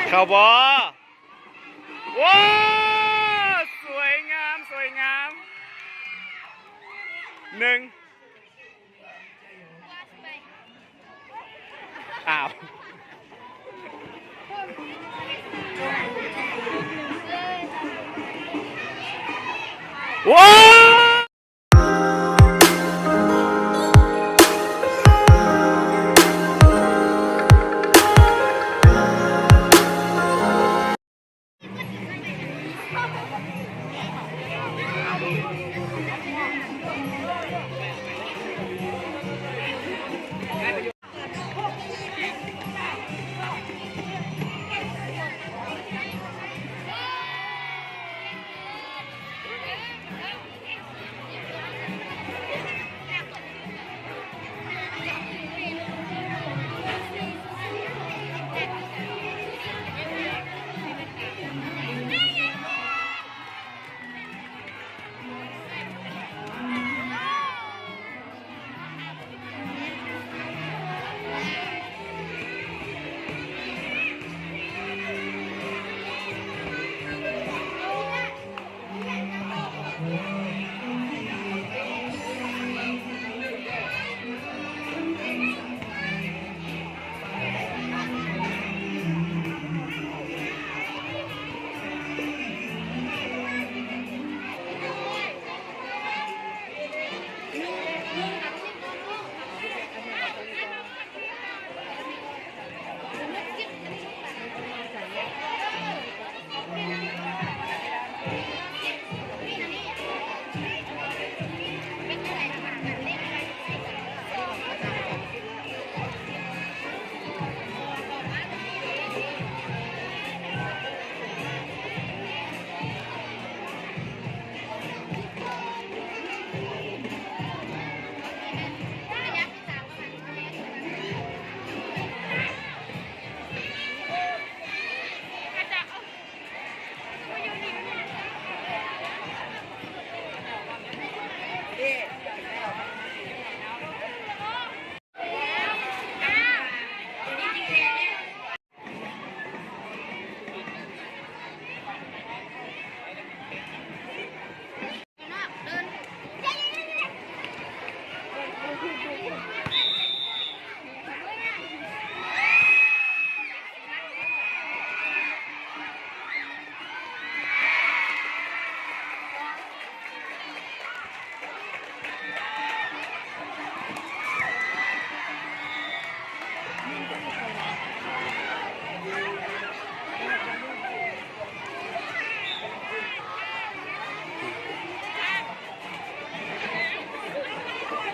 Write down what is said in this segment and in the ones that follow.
ເຂົ້າບໍ່? ວ້າວ ສວຍງາມ ສວຍງາມ ໜຶ່ງ ອ້າວ ວ້າວ.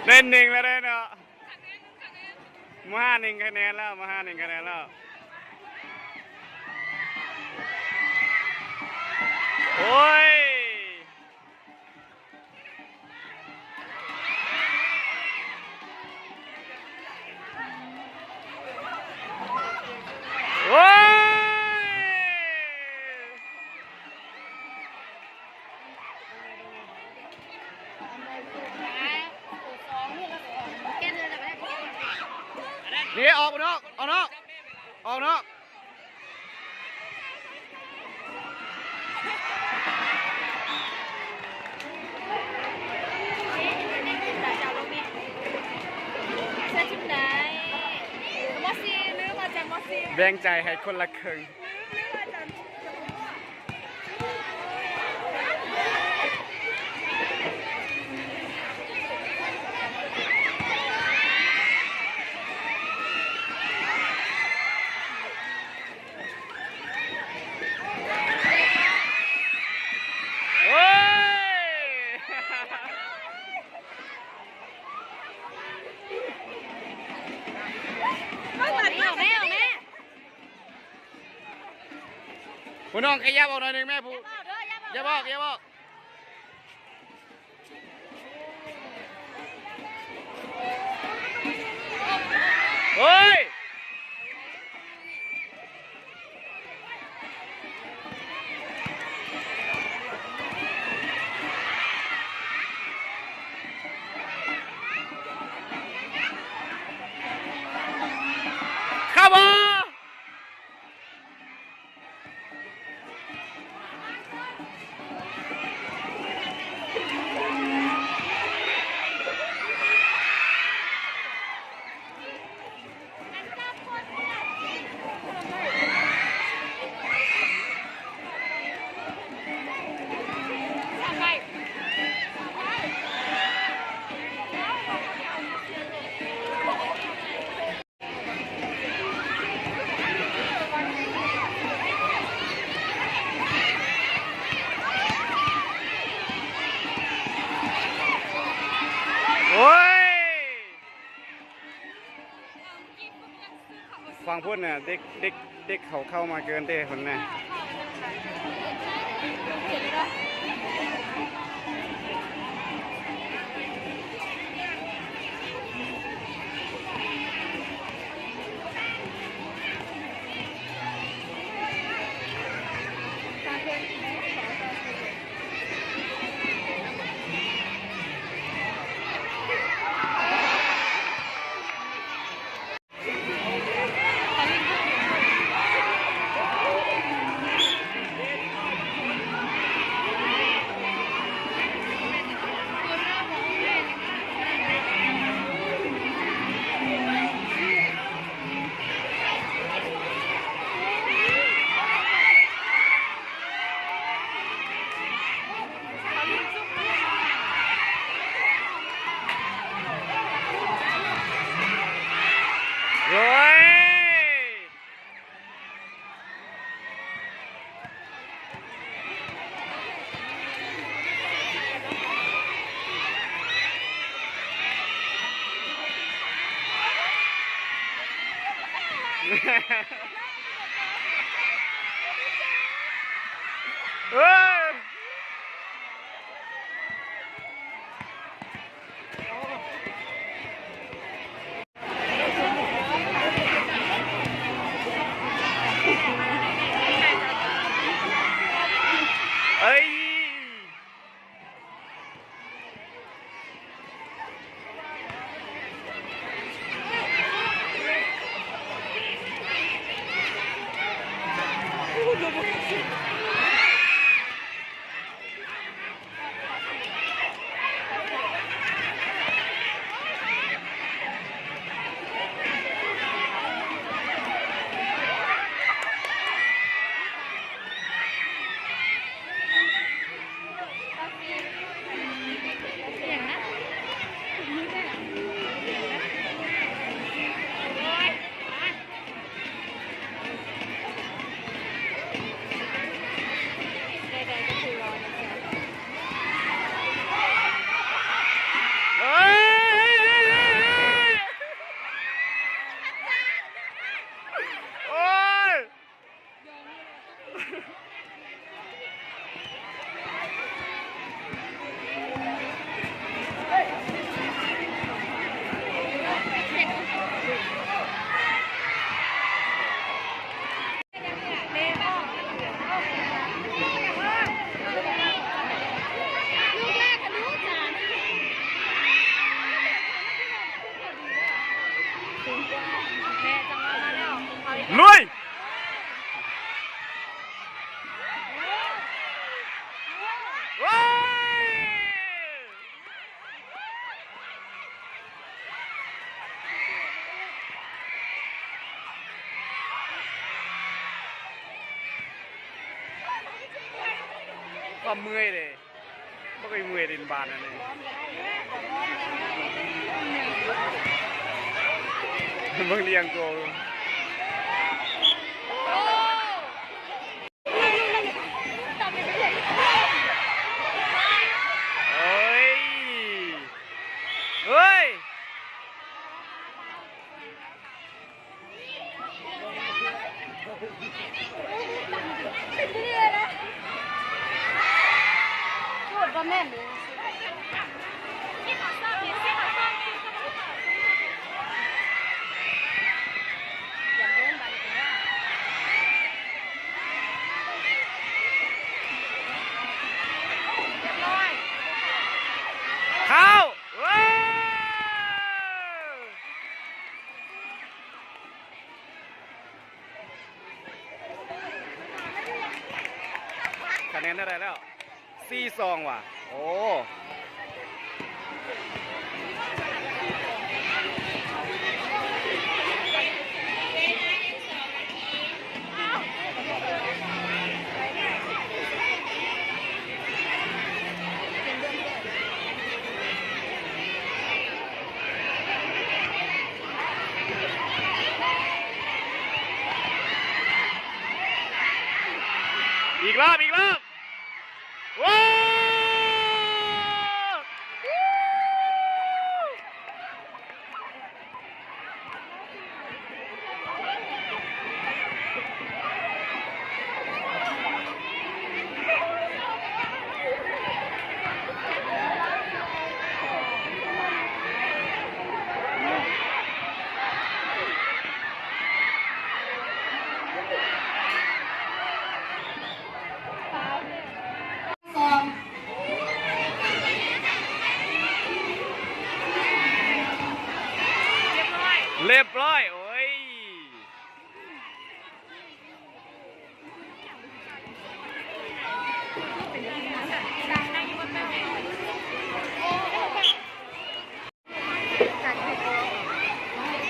ໄດ້ໜຶ່ງແລ້ວເດ້ເນາະ ມາຫາໜຶ່ງຄະແນນແລ້ວ ມາຫາໜຶ່ງຄະແນນແລ້ວ ໂອ້ຍ. ໂອ້ຍ ນີ້ ອອກນອກ ອອກນອກ ອອກນອກ. ແບ່ງໃຈໃຫ້ຄົນລະເຄິ່ງ. ໂອ້ຍ ແມ່ ແມ່ ແມ່ ຜູ້ນ້ອງຂະຫຍັບອອກໜ້ອຍໜຶ່ງແມ່ ຜູ້ ຢ່າບອກ ຢ່າບອກ ຢ່າບອກ. ເຮີ້ຍ ເຂົ້າບໍ່? ພຸ້ນນະ ເດັກ ເດັກ ເດັກເຂົາເຂົ້າມາເກີນເດ້ພຸ້ນນະ. ໂອ້ຍ ເອີຍ ເອີຍ. ລຸຍ! ຄວາມເມື່ອຍເດ້ ບໍ່ເຄີຍເມື່ອຍເດ້ ບານອັນນີ້ ເບິ່ງລຽງໂກ. ໂອ້ຍ ເຮີ້ຍ. ເຂົ້າ ເອີ ຄະແນນເທົ່າໃດແລ້ວ? ສີ່ສອງ ຫວາ. ໂອ້. ອີກລອບ ອີກລອບ. ວ້າວ!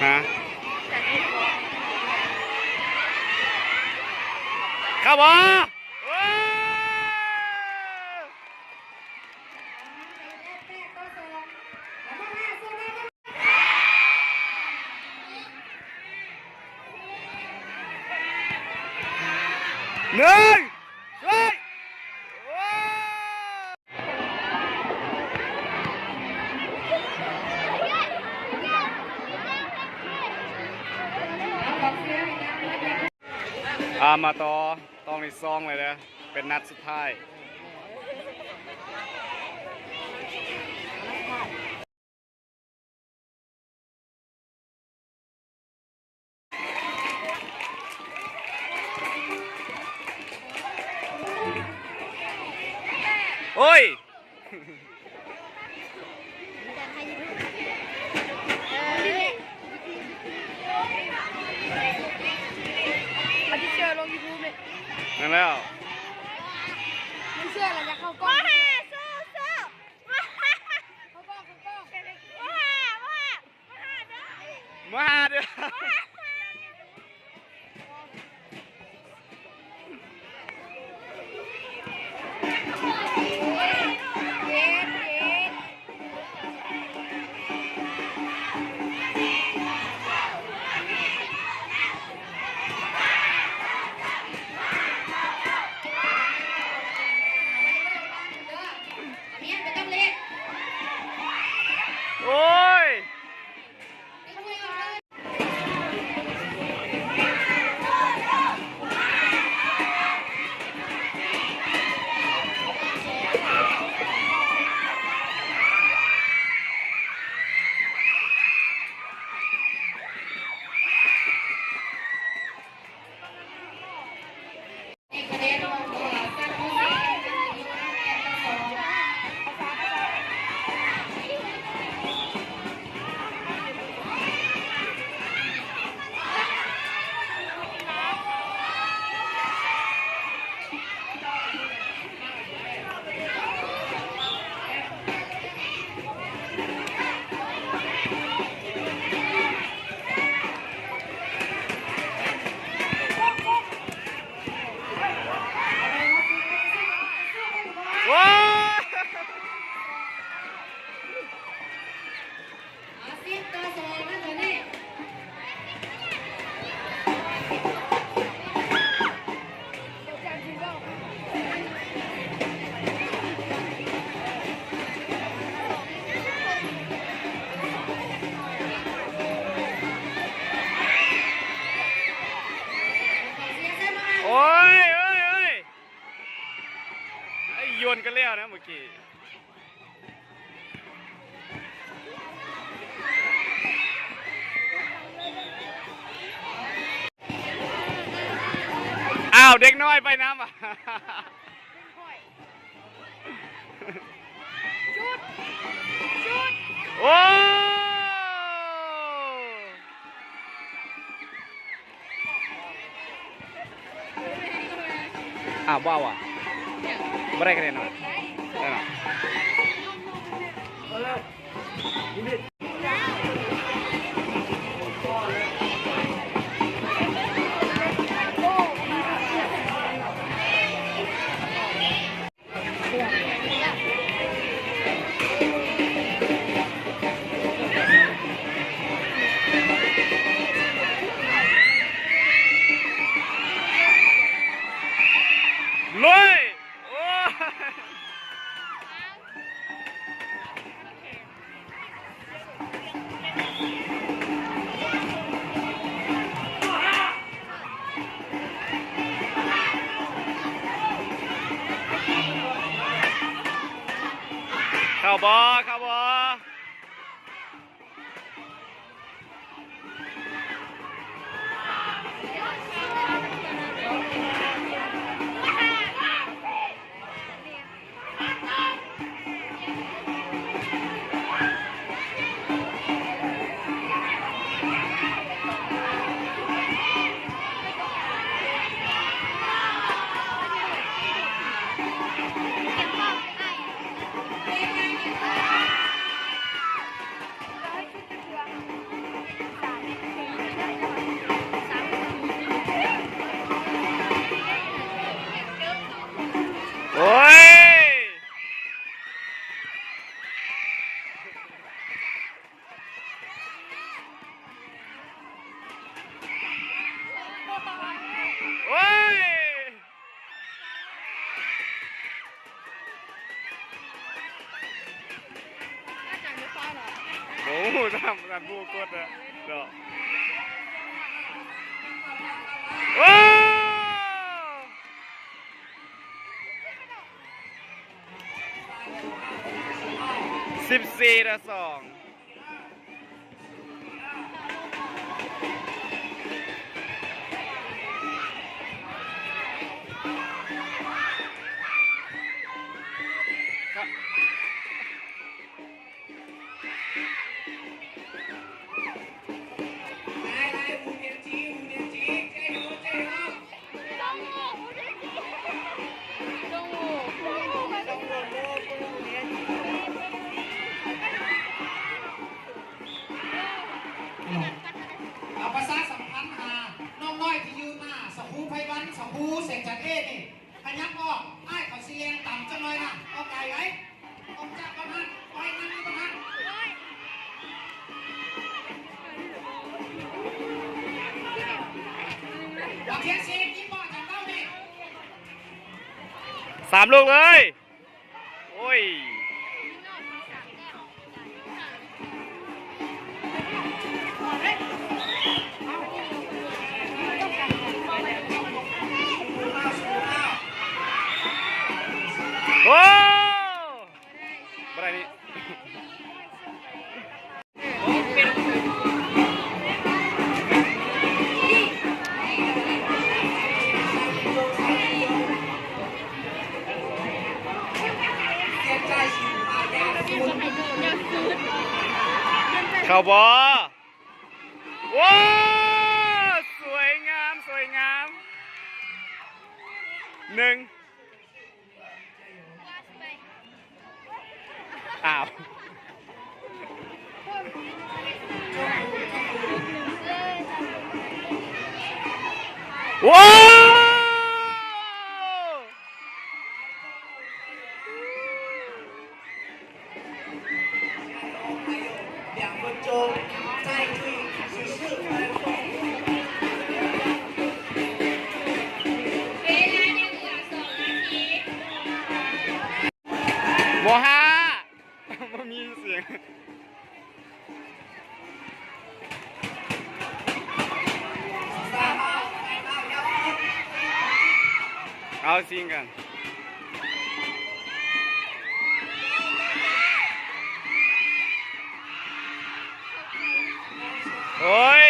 ມາ ເຂົ້າບໍ່? ໜຶ່ງ ຊ່ວຍ ອາ ມາຕໍ່ ຕ້ອງໄດ້ສອງເລີຍເດີ້ ເປັນນັດສຸດທ້າຍ. ໂອ້ຍ ອັນນີ້ແຊລງຢູທູບເລີຍ ນັ້ນແລ້ວ ມັນແຊແລ້ວຢາກເຂົ້າກ້ອງ ມາຫາ ສູ້ໆ ມາຫາ ມາຫາ ມາຫາເດີ້ ມາຫາເດີ້. ໂອ້ຍ. ໂອ້ຍ ໂອ້ຍ ໂອ້ຍ ໄອ້ຢວນກັນແລ້ວນະເມື່ອກີ້. ອ້າວ ເດັກນ້ອຍໄປນຳ ໂອ້ ອ້າວ ບໍ່ເອົາຫວາ? ບໍ່ໄດ້ຄະແນນຫວາ? ໄດ້ເນາະ. ລຸຍ! ໂອ້ຍ! ເຂົ້າບໍ່? ເຂົ້າບໍ່? ເ ສາມ ສາມຜູ້ກົດເນາະ ໂອ້ ສິບສີ່ຕໍ່ສອງ. ເອົາປະຊາສຳພັນຫານ້ອງນ້ອຍທີ່ຢູ່ໜ້າສະຄູໄພວັນ ສະຄູແສງຈັນເອນີ້ ຂະຫຍັບອອກ ອ້າຍເຂົາຊິແລ່ນຕາມຈັກໜ້ອຍນະ ອອກໄກໄວ້ ອອກຈາກບ່ອນຫັ້ນ ໄປນັ່ງຢູ່ບ່ອນຫັ້ນ ບັກທຽນສີ ກິນບໍ່ ຈຳເປົ້ານີ້ ສາມລູກເລີຍ. ໂອ້ຍ ໂອ້ ບໍ່ໄດ້ນີ້. ເຂົ້າບໍ່? ໂອ້ ສວຍງາມ ສວຍງາມ ໜຶ່ງ. ອ້າວ ໂອ້ ບໍ່ຫ້າ ບໍ່ມີສຽງ. ເອົາຊິງກັນ ໂອ້ຍ.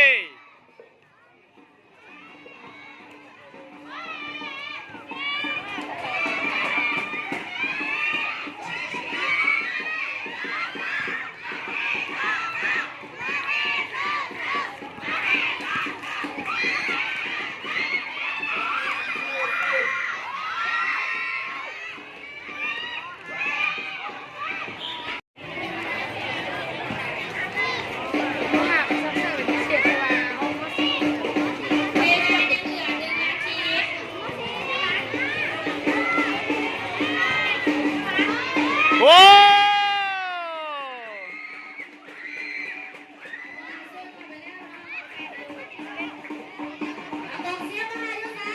ໂອ້ ກອງເຊຍມາຢູ່ໃສ?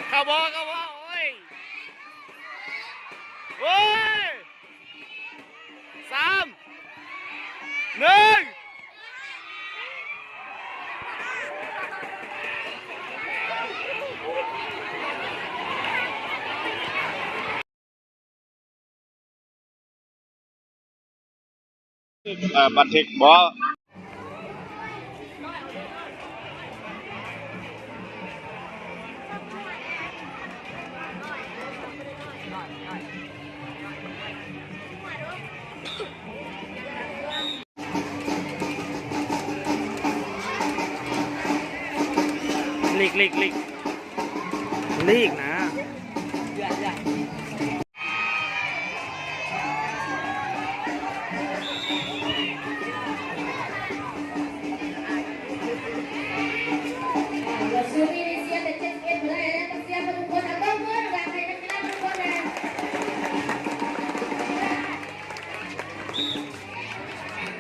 ເຂົ້າບໍ່ ເຂົ້າບໍ່ ໂອ້ຍ ໂອ້ຍ. ສາມ ໜຶ່ງ. ເອີ ບັນທຶກບໍ່? ຫຼີກ ຫຼີກ ຫຼີກ ຫຼີກນະ.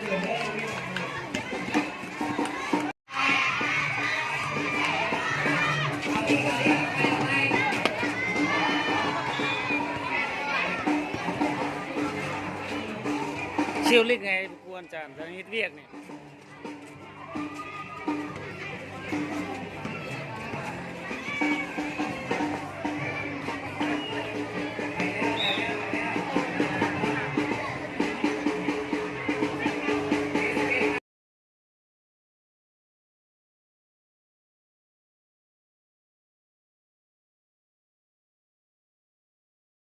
ຊິວລິກໄງ ກວນຈານ ເຮັດວຽກນີ້.